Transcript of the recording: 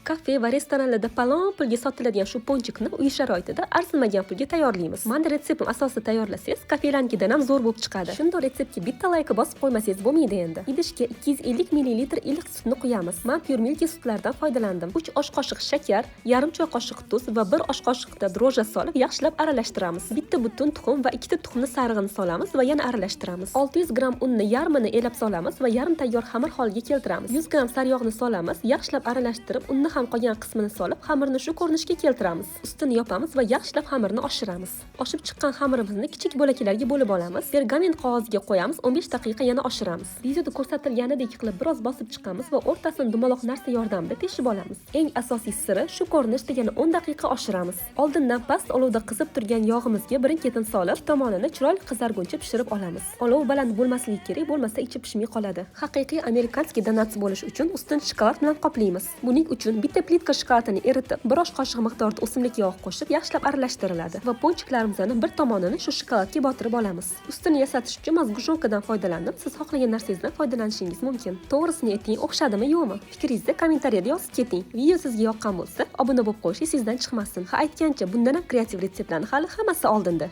Kafe va restoranlarda palon pulga sotiladigan shu ponchikni uy sharoitida arzimagan pulga tayyorlaymiz. Mani retseptim asosida tayyorlasangiz, kafelarnikidan ham zo'r bo'lib chiqadi. Shunda retseptga bitta layk bosib qo'ymasangiz bo'lmaydi endi. Idishga 250 ml iliq sutni quyamiz. Men Pure Milky sutlardan foydalandim. 3 osh qoshiq shakar, yarim choy qoshiq tuz va 1 osh qoshiqda дрожжи solib, yaxshilab aralashtiramiz. Bitta butun tuxum va ikkita tuxumni sarig'ini solamiz va yana aralashtiramiz. 600 gramm unni yarmini elab solamiz va yarim tayyor xamir holiga keltiramiz. 100 gramm sariyog'ni solamiz, yaxshilab aralashtirib, unni ham qolgan qismini solib, xamirni shu ko'rinishga keltiramiz. Ustini yopamiz va yaxshilab xamirni oshiramiz. Oshib chiqqan xamirimizni kichik bo'laklarga bo'lib olamiz. Pergament qog'oziga qo'yamiz, 15 daqiqa yana oshiramiz. Videoda ko'rsatilganidek qilib biroz bosib chiqamiz va o'rtasini dumaloq narsa yordamida teshib olamiz. Eng asosiy siri, shu ko'rinishda yana 10 daqiqa oshiramiz. Oldindan past olovda qizib turgan yog'imizga birin-ketin solib, tomonini chiroyli qizarguncha pishirib olamiz. Olov baland bo'lmasligi kerak, bo'lmasa ichi pishmay qoladi. Haqiqiy американский donuts bo'lishi uchun ustini shokolad bilan qoplaymiz. Buning uchun bitta plitka shokoladini eritib, bir osh qoshiq miqdorida o'simlik yog'i qo'shib, yaxshilab aralashtiriladi va ponchiklarimizni bir tomonini shu shokoladga botirib olamiz. Ustini yasatish uchun men сгущёнка dan foydalandim. Siz xohlagan narsangizdan foydalanishingiz mumkin. To'g'risini ayting, o'xshadimi, yo'qmi? Fikringizni kommentariyada yozib keting. Video sizga yoqqan bo'lsa, obuna bo'lib qo'yish esingizdan chiqmasin. Ha, aytgancha, bundan ham kreativ retseptlarni hali hammasi oldinda.